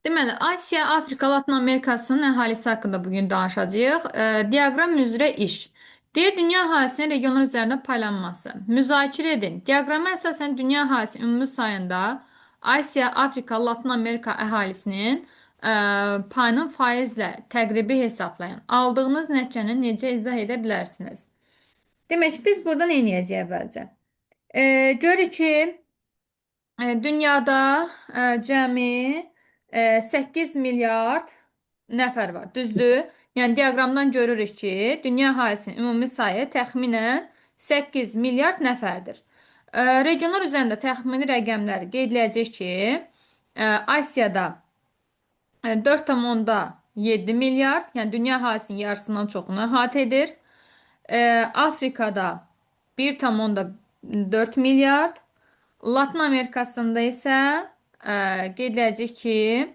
Deməli, Asiya, Afrika, Latın Amerikasının əhalisi haqqında bugün danışacağıq. Diaqram üzrə iş. Deyir, dünya əhalisinin regionlar üzərində paylanması. Müzakirə edin. Diaqrama əsasən dünya əhalisinin ümumi sayında Asiya, Afrika, Latın Amerika əhalisinin payının faizlə təqribi hesablayın. Aldığınız nəticəni necə izah edə bilərsiniz? Demək, biz burada nə edəcəyik əvvəlcə? Görürük ki, dünyada cəmi 8 milyard nəfər var, düzdür? Yəni diaqramdan görürük ki, dünya əhalisinin ümumi sayı təxminən 8 milyard nəfərdir. Regionlar üzərində təxmini rəqəmlər qeyd ediləcək ki, Asiyada 4,7 milyard, yəni dünya əhalisinin yarısından çoxunu əhatə edir. Afrikada 1,4 milyard, Latın Amerikasında isə qeyd edəcək ki,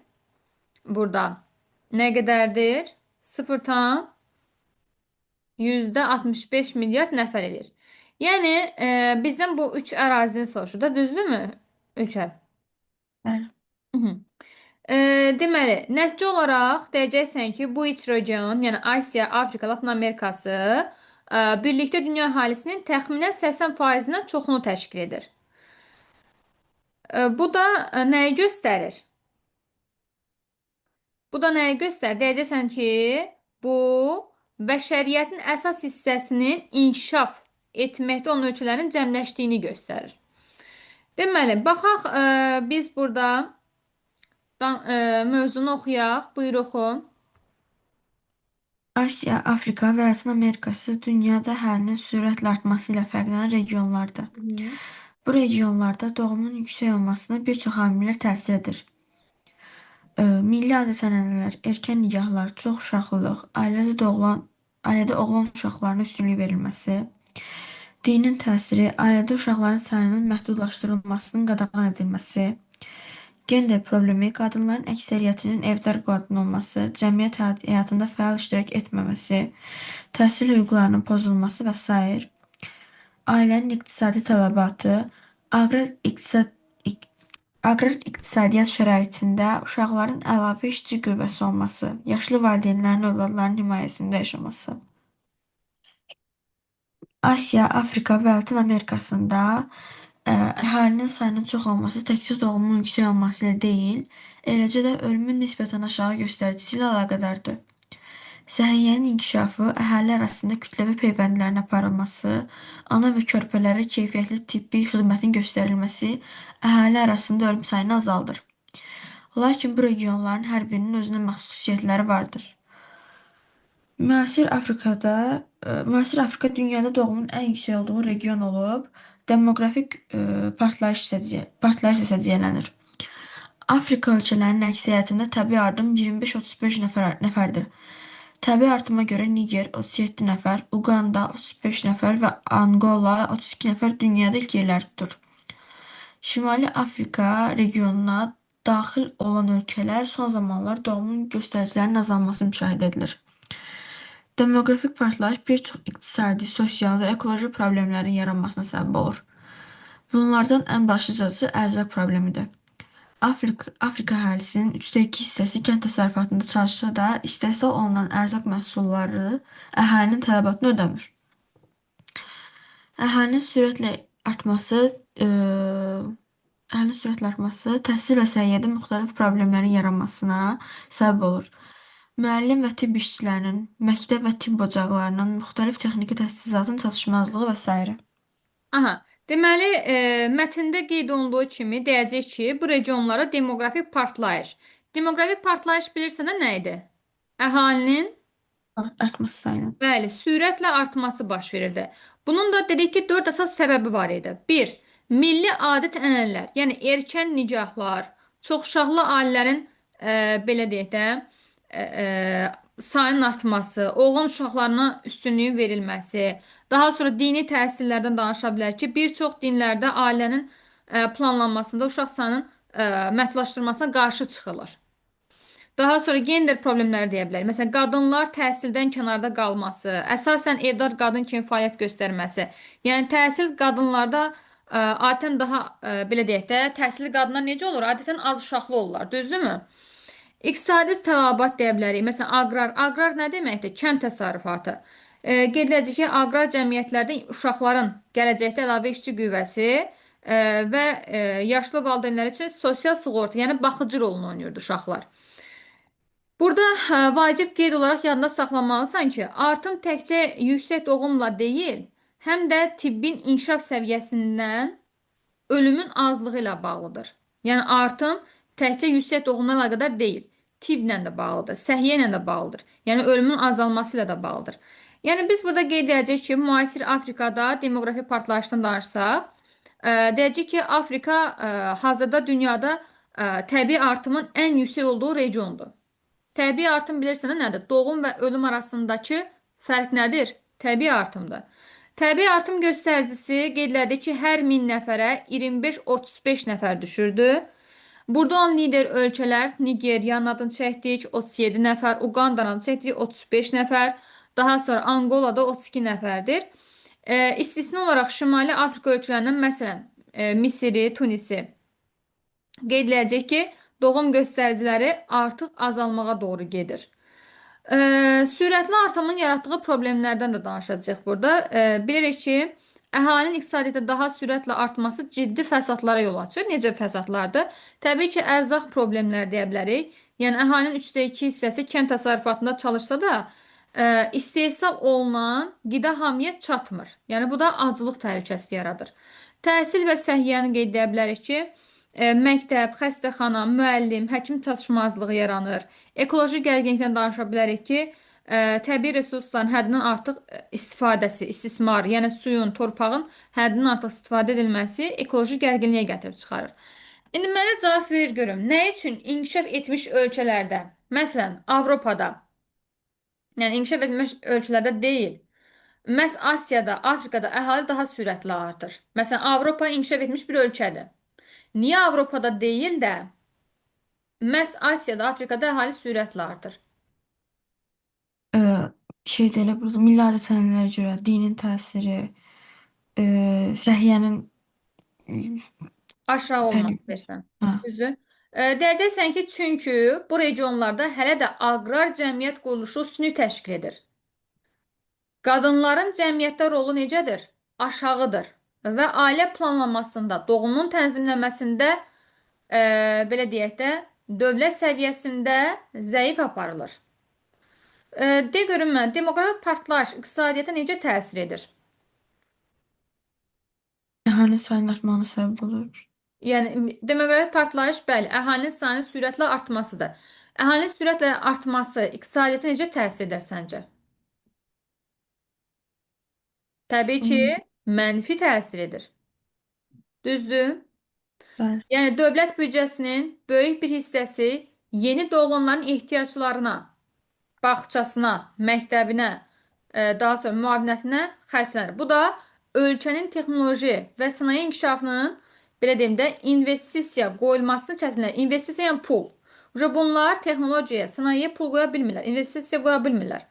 burada nə qədərdir? 0,65 milyard nəfər edir. Yəni bizim bu üç ərazini soruşur da, düzdürmü? Ölkə. Bəli. Hı -hı. Deməli, nəticə olaraq deyəcəksən ki, bu üç region, yəni Asiya, Afrika, Latın Amerikası birlikdə dünya əhalisinin təxminən 80%-dən çoxunu təşkil edir. Bu da nəyi göstərir? Bu da nəyi göstərir? Deyəcəksən ki, bu bəşəriyyətin əsas hissəsinin inkişaf etməkdə olan ölkələrin cəmləşdiyini göstərir. Deməli, baxaq biz burada mövzunu oxuyaq. Buyur oxu. Asiya, Afrika və Latın Amerikası dünyada əhalinin sürətlə artması ilə fərqlənən regionlardır. Hı -hı. Bu regionlarda doğumun yüksək olmasına bir çox amillər təsir edir. Milli adət-ənənələr, erkən nikahlar, çox uşaqlılıq, ailədə oğlan uşaqlarına üstünlük verilməsi, dinin təsiri, ailədə uşaqların sayının məhdudlaşdırılmasının qadağan edilməsi, gender problemi, qadınların əksəriyyətinin evdar qadın olması, cəmiyyət həyatında fəal iştirak etməməsi, təhsil hüquqlarının pozulması və sair, ailənin iqtisadi tələbatı, aqrar iqtisad aqrar iqtisadiyyat şəraitində uşaqların əlavə işçi qüvvəsi olması, yaşlı valideynlərin övladlarının himayəsində yaşaması. Asiya, Afrika və Latın Amerikasında əhalinin sayının çox olması təkcə doğumun yüksək olması ilə deyil, eləcə də ölümün nisbətən aşağı göstəricisi ilə əlaqədardır. Səhiyyənin inkişafı, əhali arasında kütləvi peyvəndlərin aparılması, ana və körpələrə keyfiyyətli tibbi xidmətin göstərilməsi əhali arasında ölüm sayını azaldır. Lakin bu regionların hər birinin özünə məxsus xüsusiyyətləri vardır. Müasir Afrika dünyada doğumun ən yüksək olduğu region olub, demoqrafik partlayışla səciyyələnir. Afrika ölkələrinin əksəriyyətində təbii artım 25-35 nəfərdir. Təbii artıma görə Niger 37 nəfər, Uqanda 35 nəfər və Anqola 32 nəfər dünyada ilk yerləri tutur. Şimali Afrika regionuna daxil olan ölkələr son zamanlar doğumun göstəricilərinin azalması müşahidə edilir. Demoqrafik partlayış bir çox iqtisadi, sosial və ekoloji problemlərin yaranmasına səbəb olur. Bunlardan ən başlıcası ərzaq problemidir. Afrika əhalisinin üçdə iki hissəsi kənd təsərrüfatında çalışsa da, istehsal olunan ərzaq məhsulları əhalinin tələbatını ödəmir. Əhalinin sürətlə artması, e, əhalinin sürətlə artması təhsil və səhiyyədə müxtəlif problemlərin yaranmasına səbəb olur. Müəllim və tibb işçilərinin, məktəb və tibb ocaqlarının, müxtəlif texniki təchizatın çatışmazlığı və sairə. Aha. Deməli, mətndə qeyd olunduğu kimi deyəcək ki, bu regionlara demoqrafik partlayış. Demoqrafik partlayış bilirsən də nə idi? Əhalinin Artması sayının. bəli, sürətlə artması baş verirdi. Bunun da dedik ki, 4 əsas səbəbi var idi. 1. Milli adət-ənənələr, yəni erkən nikahlar, çoxuşaqlı ailələrin belə deyək də, e, e, sayının artması, oğlan uşaqlarına üstünlüyün verilməsi, daha sonra dini təsirlərdən danışa bilər ki, bir çox dinlərdə ailənin planlanmasında uşaq sayının məhdudlaşdırılmasına qarşı çıxılır. Daha sonra gender problemləri deyə bilərik. Məsələn, qadınlar təhsildən kənarda qalması, əsasən evdar qadın kimi fəaliyyət göstərməsi. Yəni təhsil qadınlarda adətən daha belə deyək də, təhsilli qadınlar necə olur? Adətən az uşaqlı olurlar, düzdürmü? İqtisadi tələbat deyə bilərik. Məsələn, aqrar. Aqrar nə deməkdir? Kənd təsərrüfatı. Qeyd edəcək ki, aqrar cəmiyyətlərdə uşaqların gələcəkdə əlavə işçi qüvvəsi və yaşlı valideynlər üçün sosial sığorta, yəni baxıcı rolunu oynayırdı uşaqlar. Burada vacib qeyd olaraq yadında saxlamalısan ki, artım təkcə yüksək doğumla deyil, həm də tibbin inkişaf səviyyəsindən ölümün azlığı ilə bağlıdır. Yəni artım təkcə yüksək doğumla əlaqədar deyil, tibblə də bağlıdır, səhiyyə ilə də bağlıdır. Yəni ölümün azalması ilə də bağlıdır. Yəni biz burada qeyd edəcəyik ki, müasir Afrikada demoqrafi partlayışdan danışsaq, deyəcəyik ki, Afrika hazırda dünyada təbii artımın ən yüksək olduğu regiondur. Təbii artım bilirsən də nədir? Doğum və ölüm arasındakı fərq nədir? Təbii artımdır. Təbii artım göstəricisi qeyd elədi ki, hər 1000 nəfərə 25-35 nəfər düşürdü. Burada olan lider ölkələr Nigeriyanın adını çəkdik, 37 nəfər, Uqandanın adını çəkdik, 35 nəfər, daha sonra Angolada 32 nəfərdir. İstisna olaraq Şimali Afrika ölkələrindən məsələn, Misiri, Tunisi qeyd eləyəcək ki, doğum göstəriciləri artıq azalmağa doğru gedir. Sürətli artımın yaratdığı problemlərdən də danışacağıq burada. Bilirik ki, əhalinin iqtisadiyyatda daha sürətlə artması ciddi fəsadlara yol açır. Necə fəsadlardır? Təbii ki, ərzaq problemləri deyə bilərik. Yəni, əhalinin 3də 2 hissəsi kənd təsərrüfatında çalışsa da, istehsal olunan qida hamıya çatmır. Yəni, bu da aclıq təhlükəsi yaradır. Təhsil və səhiyyəni qeyd edə bilərik ki, məktəb, xəstəxana, müəllim, həkim çatışmazlığı yaranır. Ekoloji gərginlikdən danışa bilərik ki, təbii resursların həddindən artıq istifadəsi, istismar, yəni suyun, torpağın həddindən artıq istifadə edilməsi ekoloji gərginliyə gətirib çıxarır. İndi mənə cavab ver görüm, nə üçün inkişaf etmiş ölkələrdə, məsələn, Avropada, yəni inkişaf etmiş ölkələrdə deyil, məhz Asiyada, Afrikada əhali daha sürətli artır. Məsələn, Avropa inkişaf etmiş bir ölkədir. Niyə Avropada deyil də, məhz Asiyada, Afrikada əhali sürətlə artır? Ee, Şey elə burada milli adət-ənənələrə görə dinin təsiri, səhiyyənin e, Aşağı olması təbii. deyirsən. Hə. Düzdür? Deyəcəksən ki, çünki bu regionlarda hələ də aqrar cəmiyyət quruluşu üstünlük təşkil edir. Qadınların cəmiyyətdə rolu necədir? Aşağıdır. Və ailə planlamasında, doğumun tənzimlənməsində, belə deyək də, dövlət səviyyəsində zəif aparılır. De görüm mən, demoqrafi partlayış iqtisadiyyata necə təsir edir? Əhalinin sayının artmağına səbəb olur. Yəni demoqrafi partlayış, bəli, əhalinin sayının sürətlə artmasıdır. Əhalinin sürətlə artması iqtisadiyyata necə təsir edər səncə? Təbii ki, Hmm, mənfi təsir edir. Düzdür? bəli. Yəni dövlət büdcəsinin böyük bir hissəsi yeni doğulanların ehtiyaclarına, bağçasına, məktəbinə, daha sonra müavinətinə xərclənir. Bu da ölkənin texnoloji və sənaye inkişafının, belə deyim də, investisiya qoyulmasını çətinləşdirir. İnvestisiya yəni pul. Bunlar texnologiyaya, sənayeyə pul qoya bilmirlər, investisiya qoya bilmirlər.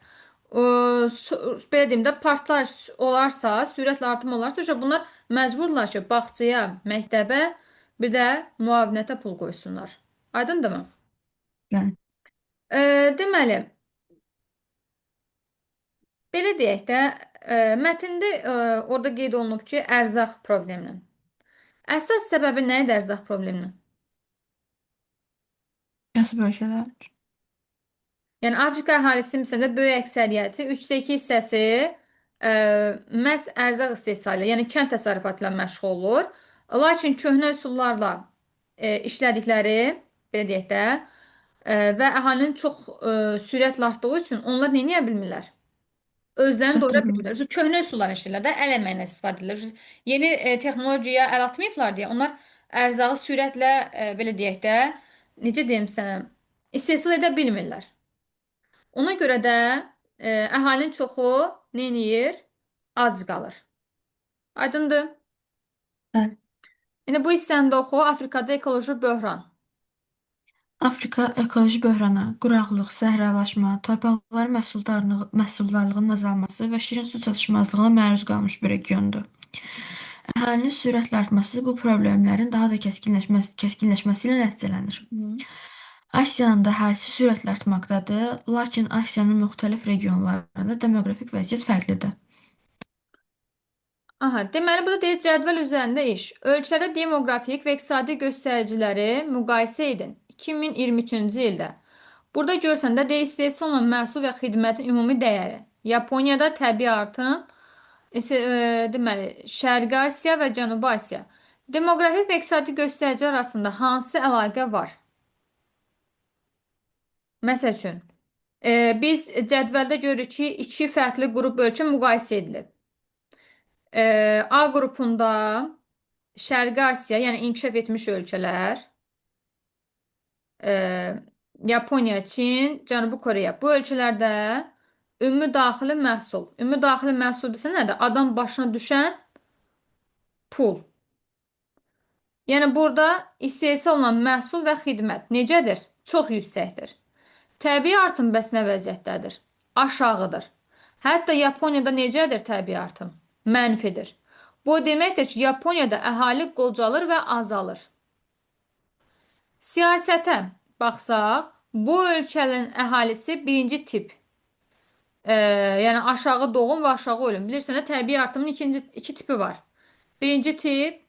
Belə deyim də, partlayış olarsa, sürətlə artım olarsa, bunlar məcburlar ki, bağçaya, məktəbə, bir də müavinətə pul qoysunlar. Aydındırmı? Bəli. Deməli, belə deyək də, mətndə orada qeyd olunub ki, ərzaq probleminin. Əsas səbəbi nə idi ərzaq probleminin? Kasıb ölkələr. Yəni Afrika əhalisinin məsələn böyük əksəriyyəti 3də 2 hissəsi məhz ərzaq istehsalı ilə, yəni kənd təsərrüfatı ilə məşğul olur. Lakin köhnə üsullarla işlədikləri, belə deyək də, və əhalinin çox sürətlə artdığı üçün onlar nə edə bilmirlər? Özlərini doyura Çatdıra bilmir. bilmirlər. Şu köhnə üsullarla işləyirlər də, əl əməyinə istifadə edirlər. Yeni texnologiyaya əl atmayıblar deyə onlar ərzağı sürətlə belə deyək də, necə deyim sənə, istehsal edə bilmirlər. Ona görə də əhalinin çoxu nə eləyir? Ac qalır. Aydındır? Bəli. İndi bu hissəni də oxu. Afrikada ekoloji böhran. Afrika ekoloji böhrana, quraqlıq, səhralaşma, torpaqların məhsuldarlığının azalması və şirin su çatışmazlığına məruz qalmış bir regiondur. Əhalinin sürətlə artması bu problemlərin daha da kəskinləşməsi ilə nəticələnir. Hı. Asiyanın da əhalisi sürətlə artmaqdadır, lakin Asiyanın müxtəlif regionlarında demoqrafik vəziyyət fərqlidir. Aha, deməli burada deyir cədvəl üzərində iş. Ölkələrdə demoqrafik və iqtisadi göstəriciləri müqayisə edin. 2023-cü ildə. Burada görsən də deyir istehsal olunan məhsul və xidmətin ümumi dəyəri. Yaponiyada təbii artım, deməli Şərqi Asiya və Cənubi Asiya. Demoqrafik və iqtisadi göstəricilər arasında hansı əlaqə var? Məsəl üçün, biz cədvəldə görürük ki, iki fərqli qrup ölkə müqayisə edilib. A qrupunda Şərqi Asiya, yəni inkişaf etmiş ölkələr, e, Yaponiya, Çin, Cənubi Koreya. Bu ölkələrdə ümumi daxili məhsul. Ümumi daxili məhsul desə nədir? Adam başına düşən pul. Yəni burada istehsal olunan məhsul və xidmət necədir? Çox yüksəkdir. Təbii artım bəs nə vəziyyətdədir? Aşağıdır. Hətta Yaponiyada necədir təbii artım? Mənfidir. Bu o deməkdir ki, Yaponiyada əhali qocalır və azalır. Siyasətə baxsaq, bu ölkənin əhalisi birinci tip. Yəni aşağı doğum və aşağı ölüm. Bilirsən də təbii artımın iki tipi var. Birinci tip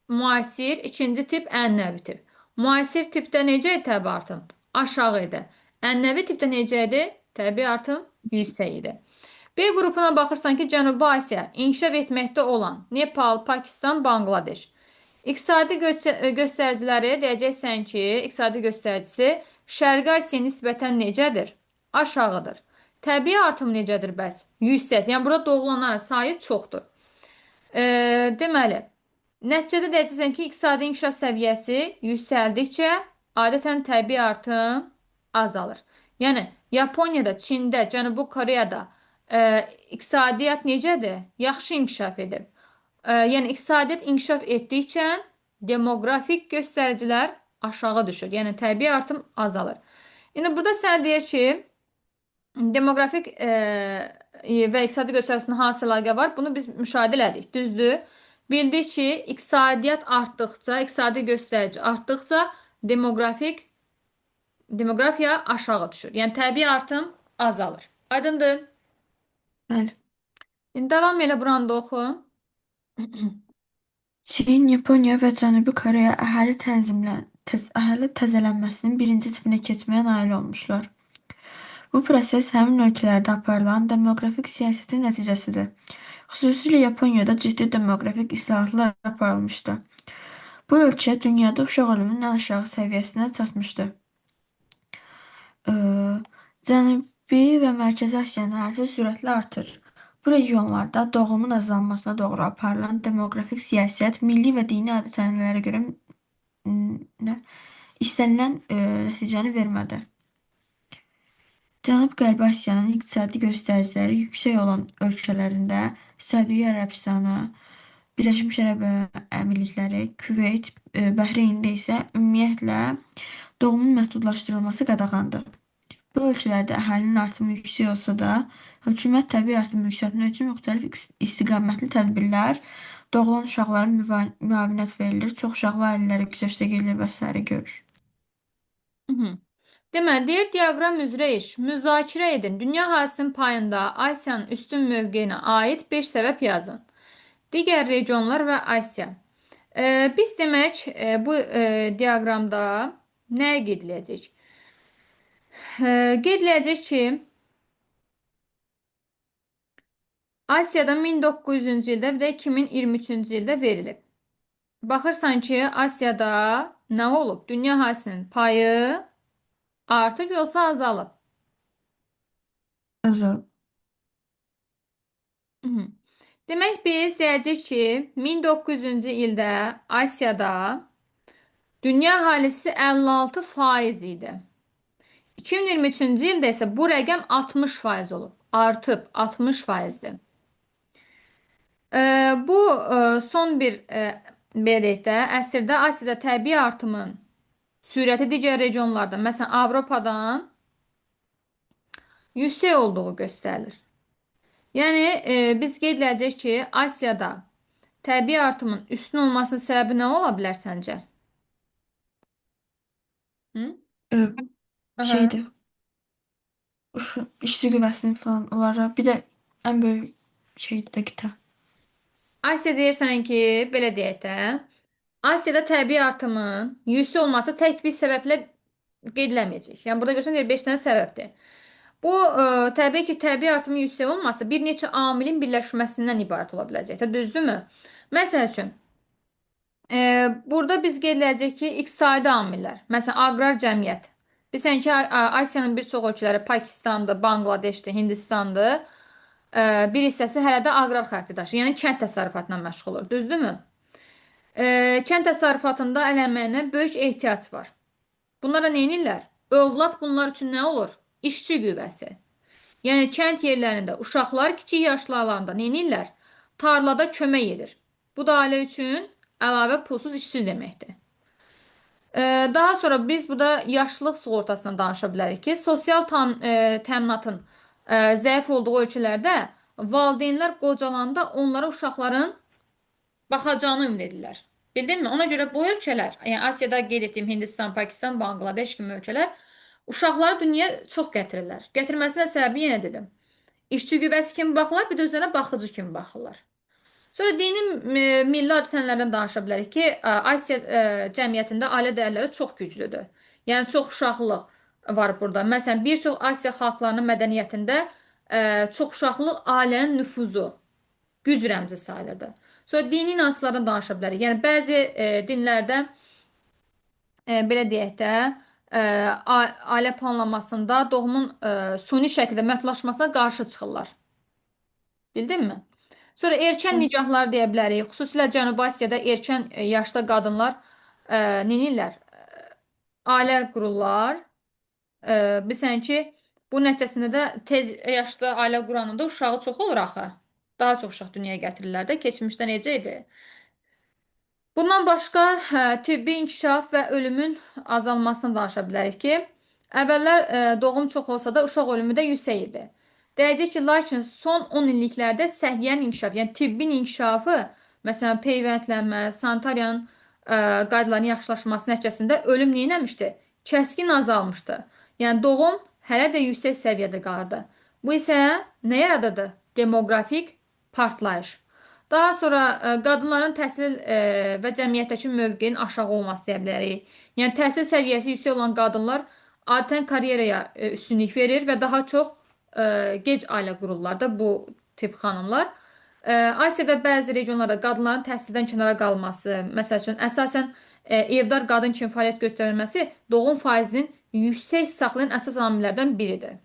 müasir, ikinci tip ənənəvi tip. Müasir tipdə necə idi təbii artım? Aşağı idi. Ənənəvi tipdə necə idi? Təbii artım yüksək idi. B qrupuna baxırsan ki, Cənubi Asiya inkişaf etməkdə olan Nepal, Pakistan, Banqladeş. İqtisadi göstəriciləri deyəcəksən ki, iqtisadi göstəricisi Şərqi Asiyaya nisbətən necədir? Aşağıdır. Təbii artım necədir bəs? Yüksək. Yəni burada doğulanların sayı çoxdur. Deməli, nəticədə deyəcəksən ki, iqtisadi inkişaf səviyyəsi yüksəldikcə adətən təbii artım azalır. Yəni Yaponiyada, Çində, Cənubi Koreyada iqtisadiyyat necədir? Yaxşı inkişaf edib. Yəni iqtisadiyyat inkişaf etdikcə demoqrafik göstəricilər aşağı düşür. Yəni təbii artım azalır. İndi burada sənə deyir ki, demoqrafik və iqtisadi göstərici arasında hansı əlaqə var? Bunu biz müşahidə elədik. Düzdür? Bildik ki, iqtisadiyyat artdıqca, iqtisadi göstərici artdıqca demoqrafiya aşağı düşür. Yəni təbii artım azalır. Aydındır? Bəli. İndi davam elə buranı da oxu. Çin, Yaponiya və Cənubi Koreya əhali təzələnməsinin birinci tipinə keçməyə nail olmuşlar. Bu proses həmin ölkələrdə aparılan demoqrafik siyasətin nəticəsidir. Xüsusilə Yaponiyada ciddi demoqrafik islahatlar aparılmışdı. Bu ölkə dünyada uşaq ölümünün ən aşağı səviyyəsinə çatmışdı. Ee, Cənubi və Mərkəzi Asiyanın əhalisi sürətlə artır. Bu regionlarda doğumun azalmasına doğru aparılan demoqrafik siyasət milli və dini adət-ənənələrə görə nə, istənilən nəticəni vermədi. Cənub-Qərbi Asiyanın iqtisadi göstəriciləri yüksək olan ölkələrində Səudiyyə Ərəbistanı, Birləşmiş Ərəb Əmirlikləri, Küveyt, Bəhreyndə isə ümumiyyətlə doğumun məhdudlaşdırılması qadağandır. Bu ölkələrdə əhalinin artımı yüksək olsa da, hökumət təbii artımı yüksəltmək üçün müxtəlif istiqamətli tədbirlər, doğulan uşaqlara müavinət verilir, çox uşaqlı ailələrə güzəştə gedirlər və sairə görür. Mhm. Deməli, deyir diaqram üzrə iş. Müzakirə edin. Dünya əhalisinin payında Asiyanın üstün mövqeyinə aid 5 səbəb yazın. Digər regionlar və Asiya. Biz demək bu diaqramda nəyə qeyd eləyəcək? Qeyd eləyəcək ki, Asiyada 1900-cü ildə bir də 2023-cü ildə verilib. Baxırsan ki, Asiyada nə olub? Dünya əhalisinin payı artıb yoxsa azalıb? Azal. Mhm. Demək biz deyəcəyik ki, 1900-cü ildə Asiyada dünya əhalisi 56% idi. 2023-cü ildə isə bu rəqəm 60% olub. Artıb 60%-dir. Bu son bir belə deyək də, əsrdə Asiyada təbii artımın sürəti digər regionlardan, məsələn Avropadan yüksək olduğu göstərilir. Yəni biz qeyd edəcəyik ki, Asiyada təbii artımın üstün olmasının səbəbi nə ola bilər səncə? Hı? Aha. Şeydir, işçi qüvvəsinin falan onlara bir də ən böyük şeydir də qitə. Asiya deyirsən ki, belə deyək də. Asiyada təbii artımın yüksək olması tək bir səbəblə qeyd ediləməyəcək. Yəni burada görürsən deyir 5 dənə səbəbdir. Bu təbii ki, təbii artımın yüksək olması bir neçə amilin birləşməsindən ibarət ola biləcək. Düzdürmü? Məsəl üçün, burada biz qeyd edəcəyik ki, iqtisadi amillər. Məsələn, aqrar cəmiyyət. Bilirsən ki, Asiyanın bir çox ölkələri Pakistandır, Bangladeşdir, Hindistandır. Bir hissəsi hələ də aqrar xarakter daşıyır. Yəni kənd təsərrüfatına məşğul olur. Düzdürmü? Kənd təsərrüfatında əl əməyinə böyük ehtiyac var. Bunlara nə edirlər? Övlad bunlar üçün nə olur? İşçi qüvvəsi. Yəni kənd yerlərində uşaqlar kiçik yaşlarında nə edirlər? Tarlada kömək edir. Bu da ailə üçün əlavə pulsuz işçi deməkdir. Daha sonra biz burada yaşlılıq sığortasından danışa bilərik ki, sosial təminatın zəif olduğu ölkələrdə valideynlər qocalanda onlara uşaqların baxacağını ümid edirlər. Bildinmi? Ona görə bu ölkələr, yəni Asiyada qeyd etdiyim Hindistan, Pakistan, Bangladeş kimi ölkələr uşaqları dünyaya çox gətirirlər. Gətirməsinə səbəbi yenə dedim. İşçi qüvvəsi kimi baxırlar, bir də özlərinə baxıcı kimi baxırlar. Sonra dini milli adət-ənənələrdən danışa bilərik ki, Asiya cəmiyyətində ailə dəyərləri çox güclüdür. Yəni çox uşaqlıq var burada. Məsələn, bir çox Asiya xalqlarının mədəniyyətində çox uşaqlıq ailənin nüfuzu, güc rəmzi sayılırdı. Sonra dini inanclardan danışa bilərik. Yəni bəzi dinlərdə belə deyək də, e, ailə planlamasında doğumun suni şəkildə məhdudlaşmasına qarşı çıxırlar. Bildinmi? Sonra erkən Bəli. nikahlar deyə bilərik. Xüsusilə Cənubi Asiyada erkən yaşda qadınlar neynirlər? Ailə qururlar. Bilirsən ki, bu nəticəsində də tez yaşda ailə quranında uşağı çox olur axı. Daha çox uşaq dünyaya gətirirlər də. Keçmişdə necə idi? Bundan başqa tibbi inkişaf və ölümün azalmasını danışa bilərik ki, əvvəllər doğum çox olsa da uşaq ölümü də yüksək idi. Deyəcək ki, lakin son 10 illiklərdə səhiyyənin inkişafı, yəni tibbin inkişafı, məsələn, peyvəndlənmə, sanitariyanın qaydalarının yaxşılaşması nəticəsində ölüm nə etmişdi? Kəskin azalmışdı. Yəni doğum hələ də yüksək səviyyədə qalırdı. Bu isə nə yaradırdı? Demoqrafik partlayış. Daha sonra qadınların təhsil və cəmiyyətdəki mövqeyinin aşağı olması deyə bilərik. Yəni təhsil səviyyəsi yüksək olan qadınlar adətən karyeraya üstünlük verir və daha çox gec ailə qururlar da bu tip xanımlar. Asiyada bəzi regionlarda qadınların təhsildən kənara qalması, məsəl üçün əsasən evdar qadın kimi fəaliyyət göstərilməsi doğum faizinin yüksək saxlayan əsas amillərdən biridir.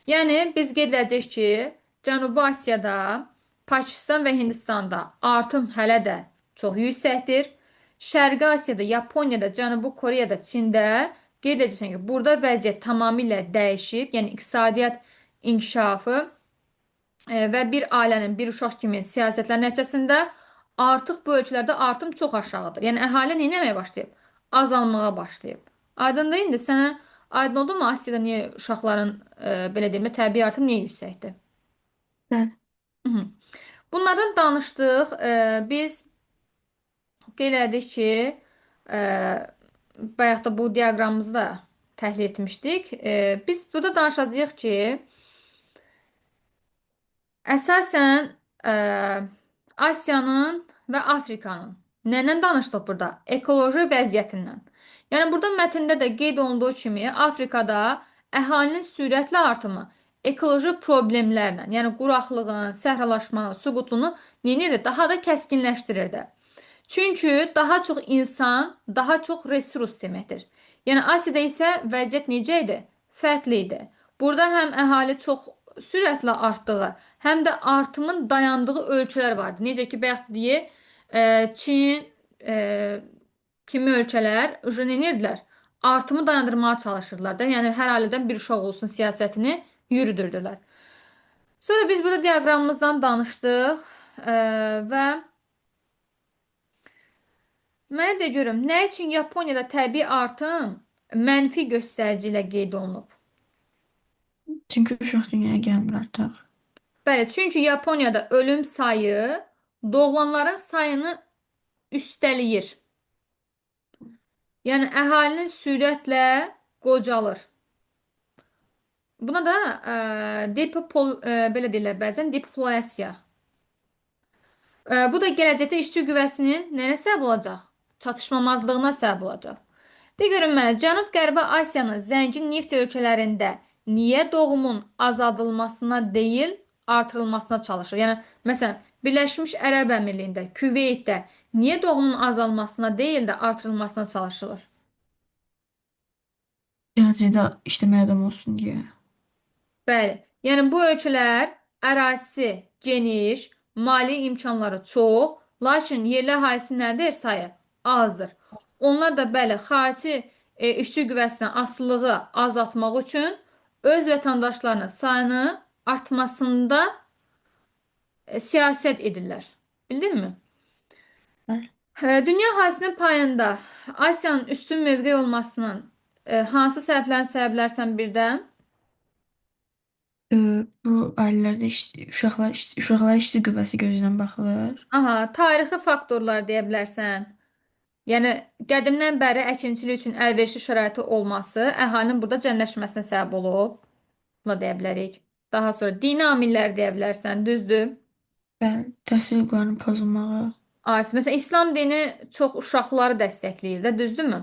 Yəni biz qeyd edəcəyik ki, Cənubi Asiyada, Pakistan və Hindistanda artım hələ də çox yüksəkdir. Şərqi Asiyada, Yaponiyada, Cənubi Koreyada, Çində qeyd edəcəksən ki, burada vəziyyət tamamilə dəyişib. Yəni iqtisadiyyat inkişafı və bir ailənin bir uşaq kimi siyasətlər nəticəsində artıq bu ölkələrdə artım çox aşağıdır. Yəni əhali nə etməyə başlayıb? Azalmağa başlayıb. Aydındır indi sənə aydın oldu mu Asiyada niyə uşaqların belə deyim də təbii artım niyə yüksəkdir? Bəli. Mhm. Bunlardan danışdıq. Biz qeyd elədik ki, e, bayaq da bu diaqramımızı da təhlil etmişdik. Biz burada danışacağıq ki, əsasən ə, Asiyanın və Afrikanın nədən danışdıq burada? Ekoloji vəziyyətindən. Yəni burada mətndə də qeyd olunduğu kimi Afrikada əhalinin sürətli artımı ekoloji problemlərlə, yəni quraqlığın, səhralaşmanın, su qıtlığını nə edirdi? Daha da kəskinləşdirirdi. Çünki daha çox insan, daha çox resurs deməkdir. Yəni Asiyada isə vəziyyət necə idi? Fərqli idi. Burada həm əhali çox sürətlə artdığı, həm də artımın dayandığı ölkələr vardı. Necə ki, bayaq deyə, Çin e, kimi ölkələr nə edirdilər? Artımı dayandırmağa çalışırdılar da. Yəni hər ailədən bir uşaq olsun siyasətini yürüdürdülər. Sonra biz burada diaqramımızdan danışdıq və mənə də görüm, nə üçün Yaponiyada təbii artım mənfi göstərici ilə qeyd olunub? Çünki uşaq dünyaya gəlmir artıq. Bəli, çünki Yaponiyada ölüm sayı doğulanların sayını üstələyir. Yəni əhalinin sürətlə Qocalır. Buna da belə deyirlər bəzən depopulyasiya. Bu da gələcəkdə işçi qüvvəsinin nəyə səbəb olacaq? Çatışmamazlığına səbəb olacaq. De görün mənə, Cənub-Qərbi Asiyanın zəngin neft ölkələrində niyə doğumun azaldılmasına deyil, artırılmasına çalışır? Yəni, məsələn, Birləşmiş Ərəb Əmirliyində, Küveytdə niyə doğumun azalmasına deyil də artırılmasına çalışılır? Gələcəkdə işləməyə adam olsun deyə. Bəli. Yəni bu ölkələr ərazisi geniş, mali imkanları çox, lakin yerli əhalisi nədir sayı? Azdır. Onlar da bəli, xarici işçi qüvvəsinə asılılığı azaltmaq üçün öz vətəndaşlarının sayını artmasında siyasət edirlər. Bildinmi? Bəli. Dünya əhalisinin payında Asiyanın üstün mövqe olmasının hansı səbəblərini saya bilərsən birdən? Bu ailələrdə uşaqlar işçi qüvvəsi gözündən baxılır. Aha, tarixi faktorlar deyə bilərsən. Yəni qədimdən bəri əkinçilik üçün əlverişli şəraiti olması əhalinin burada cəmləşməsinə səbəb olub. Buna deyə bilərik. Daha sonra dini amillər deyə bilərsən, düzdür? Bəli, təhsil hüquqlarının pozulmağı. Ay, məsələn, İslam dini çox uşaqları dəstəkləyir də, düzdürmü?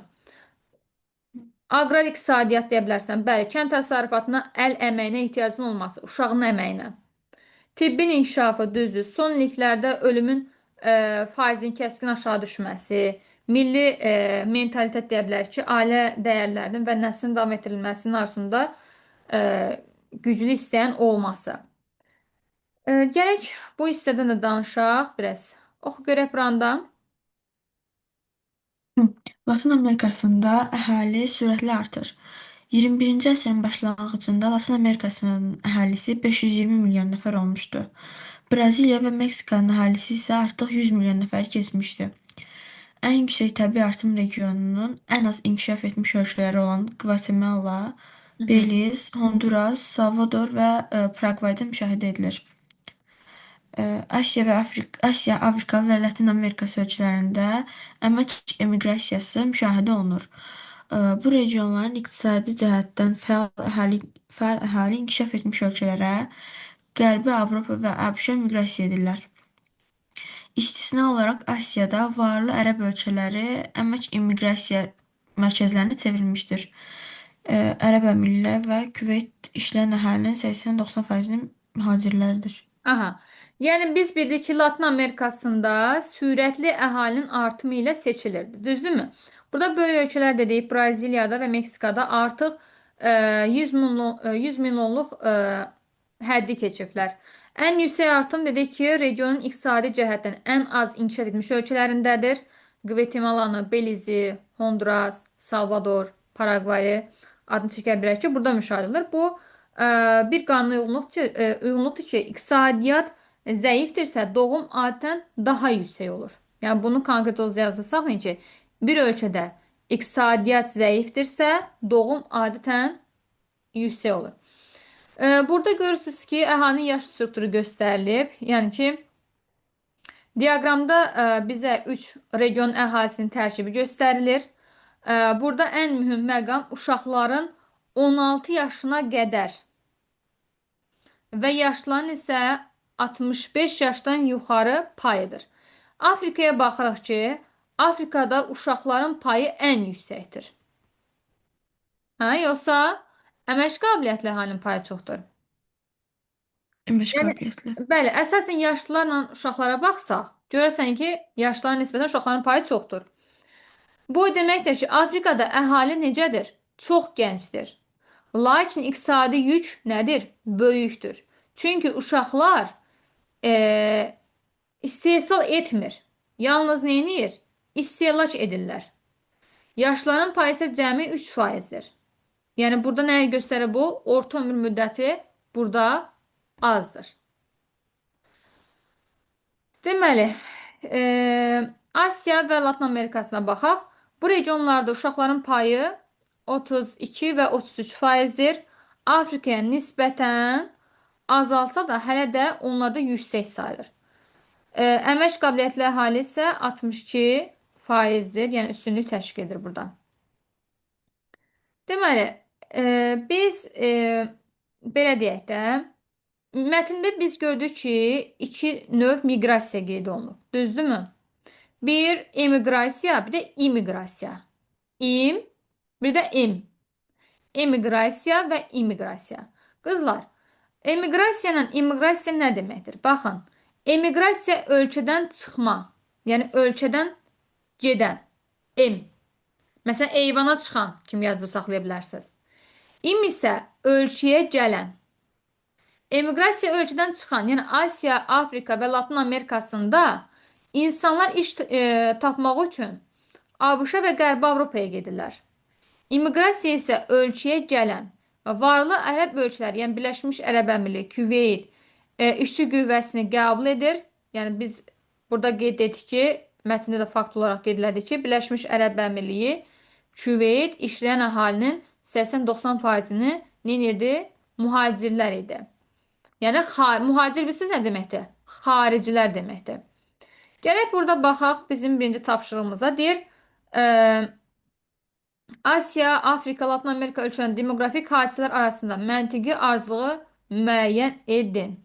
Aqrar iqtisadiyyat deyə bilərsən. Bəli, kənd təsərrüfatına əl əməyinə ehtiyacın olması, uşağın əməyinə. Tibbin inkişafı düzdür. Son illiklərdə ölümün faizinin kəskin aşağı düşməsi, milli mentalitet deyə bilərik ki, ailə dəyərlərinin və nəslin davam etdirilməsinin arzusunda e, güclü istəyin olması. Gələk bu hissədən də danışaq biraz. Oxu görək buranda. Hı. Latın Amerikasında əhali sürətli artır. 21-ci əsrin başlanğıcında Latın Amerikasının əhalisi 520 milyon nəfər olmuşdu. Braziliya və Meksikanın əhalisi isə artıq 100 milyon nəfəri keçmişdi. Ən yüksək təbii artım regionunun ən az inkişaf etmiş ölkələri olan Qvatemala, Hı hı. Beliz, Honduras, Salvador və Paraqvayda müşahidə edilir. Asiya, Afrika və Latın Amerikası ölkələrində əmək emiqrasiyası müşahidə olunur. Bu regionların iqtisadi cəhətdən fəal əhali inkişaf etmiş ölkələrə, Qərbi Avropa və ABŞ-a miqrasiya edirlər. İstisna olaraq Asiyada varlı ərəb ölkələri əmək immiqrasiya mərkəzlərinə çevrilmişdir. Ərəb Əmirlikləri və Küveyt işləyən əhalinin 80-90%-ni mühacirlərdir. Aha. Yəni biz bildik ki, Latın Amerikasında sürətli əhalinin artımı ilə seçilirdi. Düzdürmü? Burada böyük ölkələr dedik, Braziliyada və Meksikada artıq 100 milyon, 100 milyonluq həddi keçiblər. Ən yüksək artım dedik ki, regionun iqtisadi cəhətdən ən az inkişaf etmiş ölkələrindədir. Qvatemalanı, Belizi, Honduras, Salvador, Paraqvayı adını çəkə bilərik ki, burada müşahidə olunur. Bu bir qanuna uyğunluq ki, uyğunluqdur ki, iqtisadiyyat zəifdirsə, doğum adətən daha yüksək olur. Yəni bunu konkret olaraq yadda saxlayın ki, bir ölkədə iqtisadiyyat zəifdirsə, doğum adətən yüksək olur. Burada görürsünüz ki, əhalinin yaş strukturu göstərilib. Yəni ki, diaqramda bizə 3 region əhalisinin tərkibi göstərilir. Burada ən mühüm məqam uşaqların 16 yaşına qədər və yaşlıların isə 65 yaşdan yuxarı payıdır. Afrikaya baxırıq ki, Afrikada uşaqların payı ən yüksəkdir. Hə, yoxsa əmək qabiliyyətli əhalinin payı çoxdur? Əmək Yəni, qabiliyyətli. bəli, əsasən yaşlılarla uşaqlara baxsaq, görərsən ki, yaşlılara nisbətən uşaqların payı çoxdur. Bu o deməkdir ki, Afrikada əhali necədir? Çox gəncdir. Lakin iqtisadi yük nədir? Böyükdür. Çünki uşaqlar e, istehsal etmir. Yalnız nə edir? İstehlak edirlər. Yaşlıların payı isə cəmi 3%-dir. Yəni burada nəyi göstərir bu? Orta ömür müddəti burada azdır. Deməli, Asiya və Latın Amerikasına baxaq. Bu regionlarda uşaqların payı 32 və 33 faizdir. Afrikaya nisbətən azalsa da hələ də onlarda yüksək sayılır. Əmək qabiliyyətli əhali isə 62 faizdir, yəni üstünlük təşkil edir burada. Deməli, biz belə deyək də, mətndə biz gördük ki, iki növ miqrasiya qeyd olunub. Düzdürmü? Bir emiqrasiya, bir də immiqrasiya. İm, bir də im. Emiqrasiya və immiqrasiya. Qızlar, emiqrasiya ilə immiqrasiya nə deməkdir? Baxın, emiqrasiya ölkədən çıxma, yəni ölkədən gedən, em. Məsələn, eyvana çıxan kimi yadınızda saxlaya bilərsiniz. İm isə ölkəyə gələn. Emiqrasiya ölkədən çıxan, yəni Asiya, Afrika və Latın Amerikasında insanlar iş tapmaq üçün ABŞ və Qərbi Avropaya gedirlər. İmmiqrasiya isə ölkəyə gələn varlı ərəb ölkələri, yəni Birləşmiş Ərəb Əmirliyi, Küveyt, işçi qüvvəsini qəbul edir. Yəni biz burada qeyd etdik ki, mətndə də fakt olaraq qeyd elədik ki, Birləşmiş Ərəb Əmirliyi, Küveyt işləyən əhalinin 80-90 faizini nə edirdi? Mühacirlər idi. Yəni mühacir bilirsiniz nə deməkdir? Xaricilər deməkdir. Gələk burada baxaq bizim birinci tapşırığımıza. Deyir, e, Asiya, Afrika, Latın Amerika ölkələrinin demoqrafik hadisələr arasında məntiqi ardıcıllığı müəyyən edin.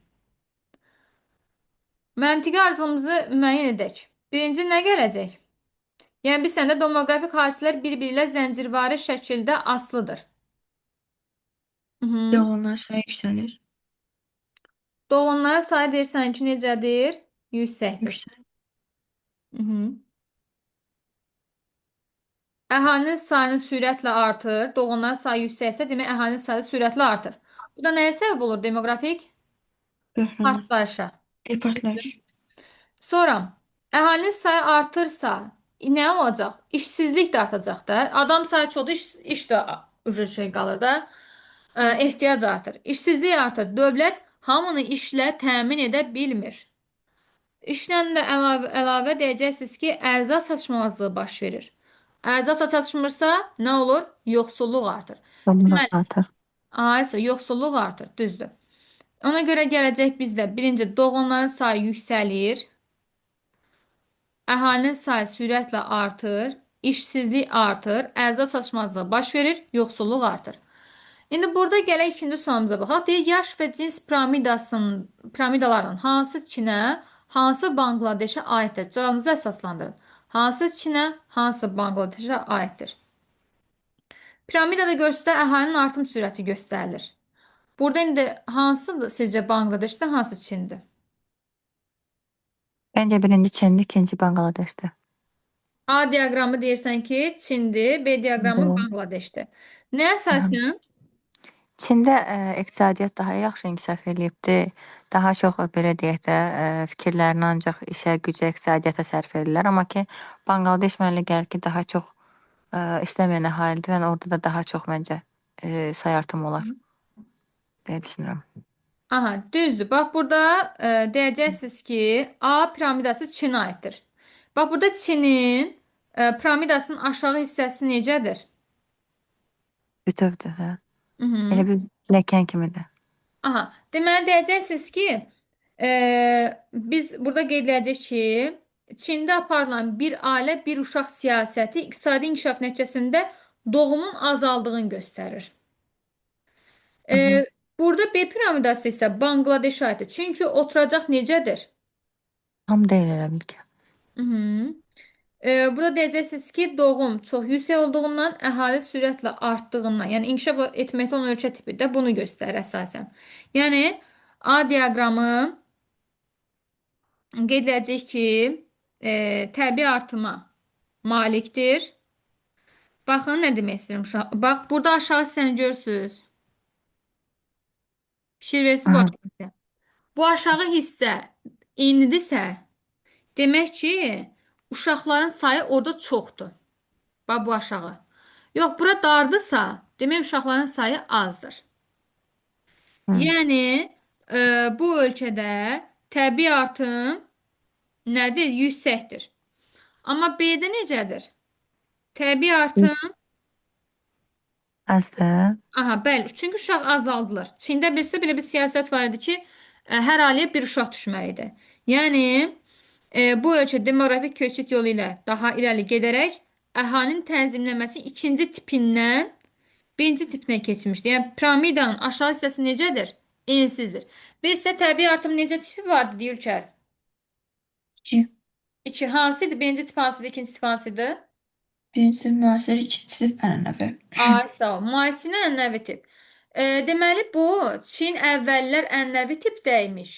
Məntiqi ardıcıllığımızı müəyyən edək. Birinci nə gələcək? Yəni biz səndə demoqrafik hadisələr bir-biri ilə zəncirvari şəkildə asılıdır. Hı -hı. Doğulanların sayı yüksəlir. Doğulanların sayı deyirsən ki, necədir? Yüksəkdir. Yüksəlir. Hı -hı. Əhalinin sayının sürətlə artır. Doğulanların sayı yüksəksə, demək əhalinin sayı sürətlə artır. Bu da nəyə səbəb olur? Demoqrafik Böhrana. partlayışa. Partlayış. Sonra əhalinin sayı artırsa, nə olacaq? İşsizlik də artacaq da. Adam sayı çoxdur, iş də ucuz şey qalır da. Ehtiyac artır. İşsizlik artır. Dövlət hamını işlə təmin edə bilmir. İşlə də əlavə deyəcəksiniz ki, ərzaq çatışmazlığı baş verir. Ərzaq da çatışmırsa, nə olur? Yoxsulluq artır. Doğumlar Deməli, artır. aysa yoxsulluq artır, düzdür. Ona görə gələcək bizdə birinci doğanların sayı yüksəlir. Əhalinin sayı sürətlə artır, işsizlik artır, ərzaq çatışmazlığı baş verir, yoxsulluq artır. İndi burada gələk ikinci sualımıza baxaq. Deyir, yaş və cins piramidalarının hansı Çinə, hansı Bangladeşə aiddir? Cavabınızı əsaslandırın. Hansı Çinə, hansı Bangladeşə aiddir? Piramidada göstər əhalinin artım sürəti göstərilir. Burada indi hansıdır sizcə Bangladeşdə, hansı Çindir? Bence birinci Çin'de, ikinci Bangladeş'te. A diaqramı deyirsən ki, Çindir, B diaqramı Doğru. Bangladeşdir. Nəyə Aha. əsasən? Çində iqtisadiyyat daha yaxşı inkişaf eləyibdi. Daha çox belə deyək də, fikirlərini ancaq işə, gücə, iqtisadiyyata sərf edirlər. Amma ki Bangladeş mənə elə gəlir ki, daha çox işləməyən əhalidir. Yəni orada da daha çox məncə say artımı olar deyə düşünürəm. Aha, düzdür. Bax burada deyəcəksiniz ki, A piramidası Çinə aiddir. Bax burada Çinin piramidasının aşağı hissəsi necədir? Bütövdür, hə. Hı -hı. Elə bir pilləkən kimidir. Aha, deməli deyəcəksiniz ki, biz burada qeyd edəcəyik ki, Çində aparılan bir ailə, bir uşaq siyasəti iqtisadi inkişaf nəticəsində doğumun azaldığını göstərir. Hı -hı. Burada B piramidası isə Bangladeşə aiddir. Çünki oturacaq necədir? Tam deyil elə bil ki. Hı -hı. Burada deyəcəksiniz ki, doğum çox yüksək olduğundan, əhali sürətlə artdığından, yəni inkişaf etməkdə olan ölkə tipi də bunu göstərir əsasən. Yəni A diaqramı qeyd edəcək ki, təbii artıma malikdir. Baxın, nə demək istəyirəm uşaq. Bax, burada aşağı hissəni görürsünüz. Fikir verirsiniz bu aşağı hissə. Bu aşağı hissə enlidirsə, demək ki, uşaqların sayı orada çoxdur. Bax, bu aşağı. Yox, bura dardısa, demək uşaqların sayı azdır. Hı. Yəni, bu ölkədə təbii artım nədir? Yüksəkdir. Amma B-də necədir? Təbii artım Azdır. Aha, bəli. Çünki uşaq azaldılır. Çində bilirsə belə bir siyasət var idi ki, hər ailəyə bir uşaq düşməli idi. Yəni, bu ölkə demoqrafik köçüt yolu ilə daha irəli gedərək əhalinin tənzimləməsi ikinci tipindən Birinci tipinə keçmişdi. Yəni piramidanın aşağı hissəsi necədir? Ensizdir. Bir isə təbii artım necə tipi vardı deyir. 2. İki hansı idi? Birinci tip hansı idi? İkinci tip hansı idi? Birincisi müasir, ikincisi ənənəvi. Ay, sağ ol. Müasirlə ənənəvi tip. Deməli bu Çin əvvəllər ənənəvi tipdə imiş.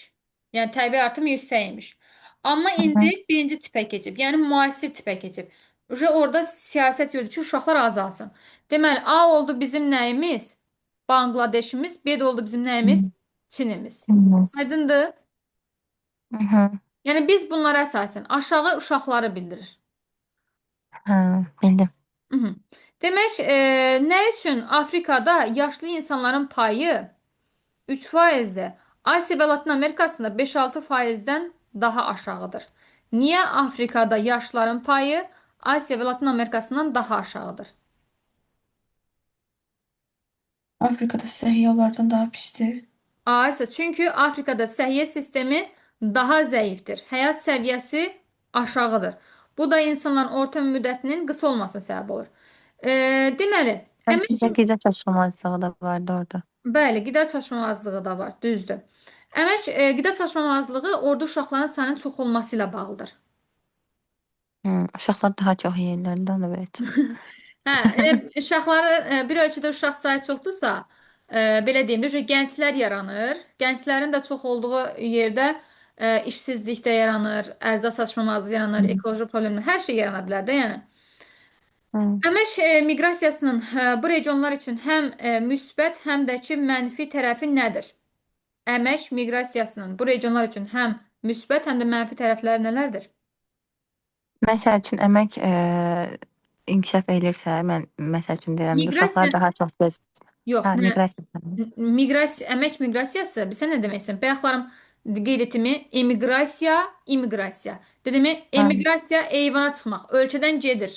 Yəni təbii artım yüksək imiş. Amma Hı hı. indi birinci tipə keçib. Yəni müasir tipə keçib. Uje orada siyasət yürüdür ki, uşaqlar azalsın. Deməli A oldu bizim nəyimiz? Bangladeşimiz. B də oldu bizim nəyimiz? Çinimiz. Bilmez. Aydındır? Hı hı. Yəni biz bunlara əsasən aşağı uşaqları bildirir. Ha, bildim. Mhm. Demək, nə üçün Afrikada yaşlı insanların payı 3%-dir? Asiya və Latın Amerikasında 5-6%-dən daha aşağıdır. Niyə Afrikada yaşlıların payı Asiya və Latın Amerikasından daha aşağıdır? Afrikada səhiyyə onlardan daha pisdir. Aysa, çünki Afrikada səhiyyə sistemi daha zəifdir. Həyat səviyyəsi aşağıdır. Bu da insanların orta müddətinin qısa olmasına səbəb olur. E, deməli, Bence əmək de qida çatışmazlığı da vardı orada. Bəli, qida çatışmamazlığı da var, düzdür. Əmək, qida çatışmamazlığı orada uşaqların sayının çox olması ilə bağlıdır. Hı, uşaqlar daha çox yeyirlər də onu belə çıxır. Hə, elə uşaqları bir ölkədə uşaq sayı çoxdursa, belə deyim də, gənclər yaranır. Gənclərin də çox olduğu yerdə işsizlik də yaranır, ərzaq çatışmamazlığı yaranır, ekoloji problemlər, hər şey yarana bilər də, yəni. Hı. Əmək miqrasiyasının bu regionlar üçün həm müsbət, həm də ki mənfi tərəfi nədir? Əmək miqrasiyasının bu regionlar üçün həm müsbət, həm də mənfi tərəfləri nələrdir? Məsəl üçün əmək inkişaf elirsə, mən məsəl üçün deyirəm, uşaqlar Miqrasiya daha çox tez yox, hə, nə miqrasiya. miqrasiya, əmək miqrasiyası bilirsən nə deməksən? Bayaqlarım qeyd etdiyimi emiqrasiya, immiqrasiya. Dedimi Hə, emiqrasiya eyvana çıxmaq, ölkədən gedir.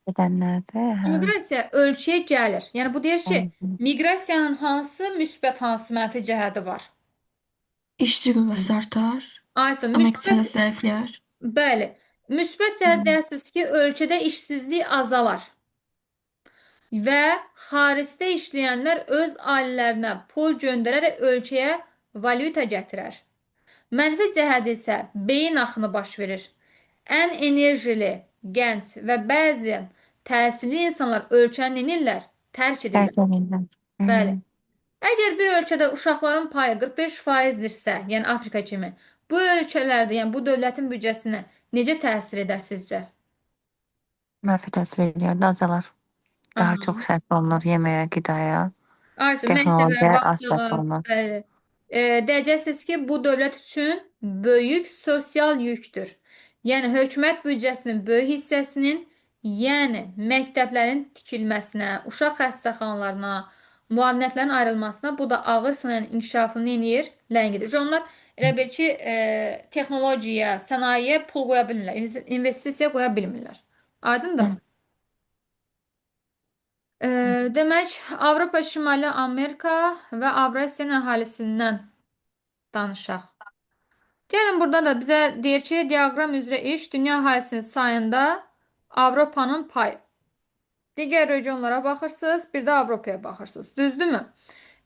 gedənlərdə, hə. İmmiqrasiya ölkəyə gəlir. Yəni bu deyir ki, miqrasiyanın hansı müsbət, hansı mənfi cəhəti var? İşçi qüvvəsi artar, Aysa amma müsbət, iqtisadiyyat zəifləyər. bəli. Müsbət cəhət deyəsiniz ki, ölkədə işsizlik azalar. Və xaricdə işləyənlər öz ailələrinə pul göndərərək ölkəyə valyuta gətirər. Mənfi cəhət isə beyin axını baş verir. Ən enerjili, gənc və bəzən təhsilli insanlar ölkəni neynirlər? Tərk edirlər. Tərk edirlər. Bəli. Hmm. Əgər bir ölkədə uşaqların payı 45%dirsə, yəni Afrika kimi, bu ölkələrdə, yəni bu dövlətin büdcəsinə necə təsir edər sizcə? Mənfi təsir eləyər də azalar. Daha Aha. çox sərf olunur yeməyə, qidaya, Aysu, məktəbə, texnologiyaya az bağçağa, sərf olunur. bəli. Deyəcəksiniz ki, bu dövlət üçün böyük sosial yükdür. Yəni hökumət büdcəsinin böyük hissəsinin, yəni məktəblərin tikilməsinə, uşaq xəstəxanalarına, müavinətlərin ayrılmasına, bu da ağır sənayenin inkişafını eləyir, ləngidir. Onlar elə bil ki, texnologiyaya, sənayeyə pul qoya bilmirlər, investisiya qoya bilmirlər. Hı. Aydındırmı? Demək, Avropa, Şimali Amerika və Avrasiyanın əhalisindən danışaq. Gəlin burada da bizə deyir ki, diaqram üzrə iş dünya əhalisinin sayında Avropanın payı. Digər regionlara baxırsınız, bir də Avropaya baxırsınız. Düzdürmü?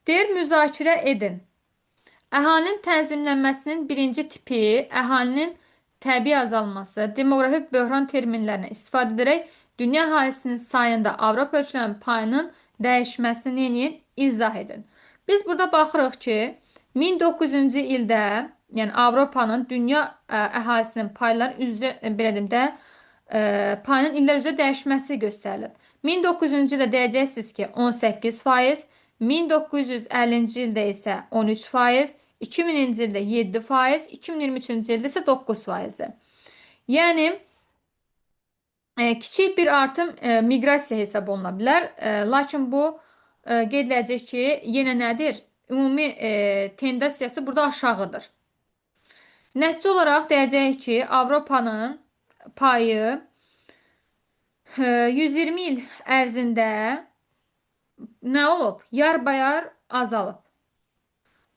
Deyir, müzakirə edin. Əhalinin tənzimlənməsinin birinci tipi, əhalinin təbii azalması, demoqrafik böhran terminlərinə istifadə edərək dünya əhalisinin sayında Avropa ölkələrinin payının dəyişməsini neyin izah edin. Biz burada baxırıq ki, 1900-cü ildə, yəni Avropanın dünya əhalisinin payları üzrə, belə deyim də, payının illər üzrə dəyişməsi göstərilib. 1900-cü ildə deyəcəksiniz ki, 18%, 1950-ci ildə isə 13%, 2000-ci ildə 7%, 2023-cü ildə isə 9%-dir. Yəni, kiçik bir artım miqrasiya hesab oluna bilər. Lakin bu qeyd ediləcək ki, yenə nədir? Ümumi tendensiyası burada aşağıdır. Nəticə olaraq deyəcəyik ki, Avropanın payı 120 il ərzində nə olub? Yarbayar azalıb.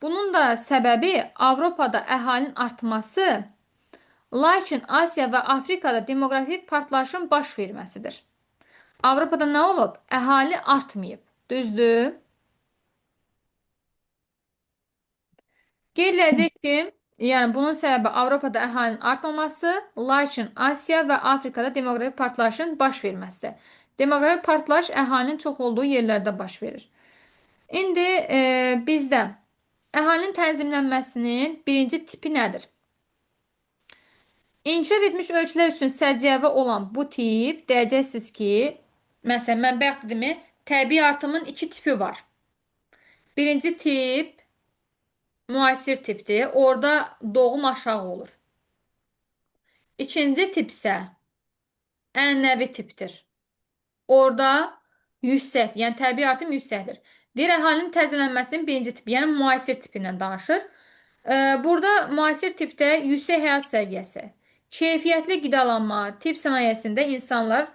Bunun da səbəbi Avropada əhalinin artması, lakin Asiya və Afrikada demoqrafik partlayışın baş verməsidir. Avropada nə olub? Əhali artmayıb. Düzdür? Qeyd eləyəcək ki, yəni bunun səbəbi Avropada əhalinin artmaması, lakin Asiya və Afrikada demoqrafik partlayışın baş verməsidir. Demoqrafik partlayış əhalinin çox olduğu yerlərdə baş verir. İndi bizdə əhalinin tənzimlənməsinin birinci tipi nədir? İnkişaf etmiş ölkələr üçün səciyyəvi olan bu tip deyəcəksiniz ki, məsələn mən bayaq dedim, təbii artımın iki tipi var. Birinci tip müasir tipdir. Orada doğum aşağı olur. İkinci tip isə ənənəvi tipdir. Orada yüksək, yəni təbii artım yüksəkdir. Deyir, əhalinin təzələnməsinin birinci tipi, yəni müasir tipindən danışır. Burada müasir tipdə yüksək həyat səviyyəsi, keyfiyyətli qidalanma, tibb sənayesində insanlar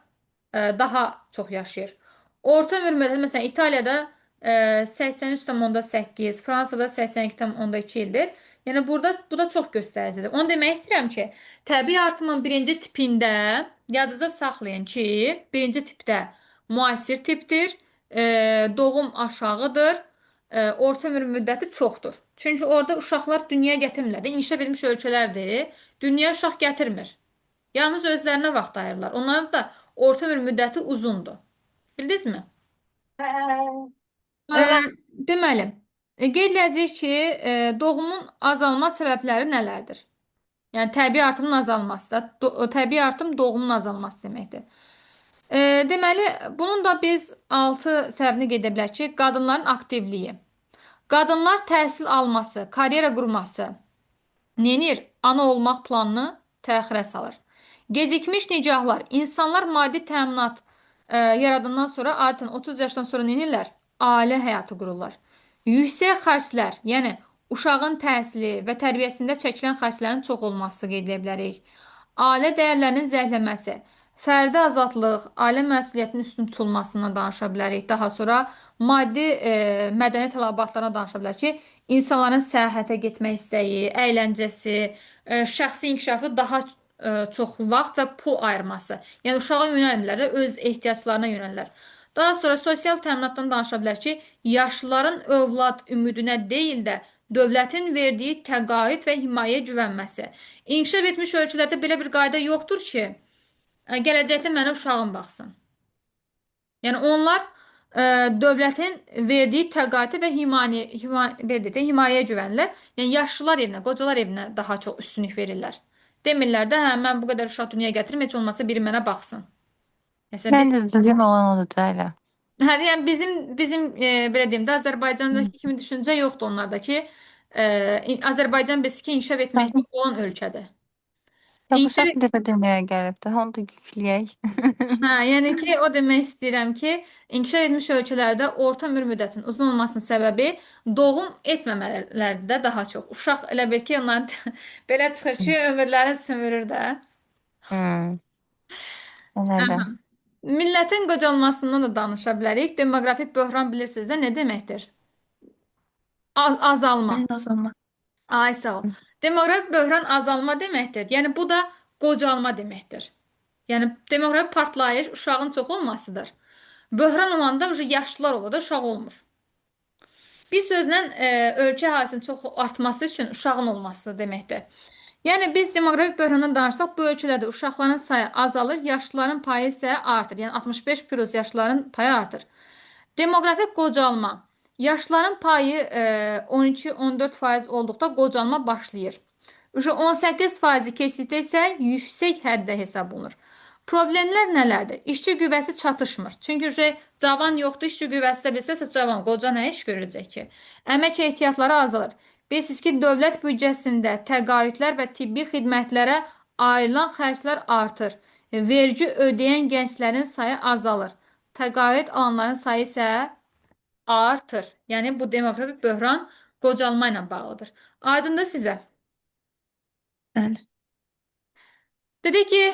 daha çox yaşayır. Orta ömür müddəti, məsələn, İtaliyada 83,8, Fransada 82,2 ildir. Yəni burada bu da çox göstəricidir. Onu demək istəyirəm ki, təbii artımın birinci tipində yadınızda saxlayın ki, birinci tipdə müasir tipdir, doğum aşağıdır, orta ömür müddəti çoxdur. Çünki orada uşaqlar dünyaya gətirmirlər də, inkişaf etmiş ölkələrdir. Dünyaya uşaq gətirmir. Yalnız özlərinə vaxt ayırırlar. Onların da orta ömür müddəti uzundur. Bildinizmi? E, Deməli, qeyd eləyəcəyik ki, doğumun azalma səbəbləri nələrdir? Yəni təbii artımın azalması da, təbii artım doğumun azalması deməkdir. Deməli, bunun da biz 6 səbəbini qeyd edə bilərik ki, qadınların aktivliyi, qadınlar təhsil alması, karyera qurması, nenir? Ana olmaq planını təxirə salır. Gecikmiş nikahlar, insanlar maddi təminat yaradandan sonra adətən 30 yaşdan sonra nenirlər? Ailə həyatı qururlar. Yüksək xərclər, yəni uşağın təhsili və tərbiyəsində çəkilən xərclərin çox olması qeyd edə bilərik. Ailə dəyərlərinin zəifləməsi, fərdi azadlıq, ailə məsuliyyətinin üstün tutulmasından danışa bilərik. Daha sonra maddi mədəni tələbatlarına danışa bilərik ki, insanların səyahətə getmək istəyi, əyləncəsi, şəxsi inkişafı daha çox vaxt və pul ayırması. Yəni uşağa yönəlmirlər, öz ehtiyaclarına yönəlirlər. Daha sonra sosial təminatdan danışa bilər ki, yaşlıların övlad ümidinə deyil də dövlətin verdiyi təqaüd və himayə güvənməsi. İnkişaf etmiş ölkələrdə belə bir qayda yoxdur ki, gələcəkdə mənə uşağım baxsın. Yəni onlar dövlətin verdiyi təqaüdə və himayə, himayə, belə deyək də, himayəyə güvənirlər. Yəni yaşlılar evinə, qocalar evinə daha çox üstünlük verirlər. Demirlər də, hə, mən bu qədər uşaq dünyaya gətirim, heç olmasa biri mənə baxsın. Məsələn biz Məncə düzgün olan odur da elə. hə, yəni bizim belə deyim də Azərbaycandakı kimi düşüncə yoxdur onlarda ki, Azərbaycan biz ki inkişaf etməkdə Hı. olan ölkədir. Ya bu İnkişaf uşaq bir dəfə dünyaya gəlib də, onu da yükləyək. Hə, yəni ki, o demək istəyirəm ki, inkişaf etmiş ölkələrdə orta ömür müddətinin uzun olmasının səbəbi doğum etməmələrində daha çox. Uşaq elə bil ki, onların belə çıxır ki, ömürlərini sömürür də. Hmm, elə də. Aha. Millətin qocalmasından da danışa bilərik. Demoqrafik böhran bilirsiniz də nə deməkdir? Azalma. Ayın azalma. Ay sağ ol. Demoqrafik böhran azalma deməkdir. Yəni bu da qocalma deməkdir. Yəni demoqrafik partlayış uşağın çox olmasıdır. Böhran olanda yaşlılar olur da uşaq olmur. Bir sözlə ölkə əhalisinin çox artması üçün uşağın olması deməkdir. Yəni biz demoqrafik böhrandan danışsaq, bu ölkələrdə uşaqların sayı azalır, yaşlıların payı isə artır. Yəni 65 plus yaşlıların payı artır. Demoqrafik qocalma. Yaşlıların payı 12-14% olduqda qocalma başlayır. 18%-i keçdikdə isə yüksək həddə hesab olunur. Problemlər nələrdir? İşçi qüvvəsi çatışmır. Çünki cavan yoxdur, işçi qüvvəsi də bilsəsə cavan, qoca nə iş görəcək ki? Əmək ehtiyatları azalır. Bilirsiniz ki, dövlət büdcəsində təqaüdlər və tibbi xidmətlərə ayrılan xərclər artır. Vergi ödəyən gənclərin sayı azalır. Təqaüd alanların sayı isə artır. Yəni bu demoqrafik böhran qocalma ilə bağlıdır. Aydındır sizə? Bəli. Dedik ki,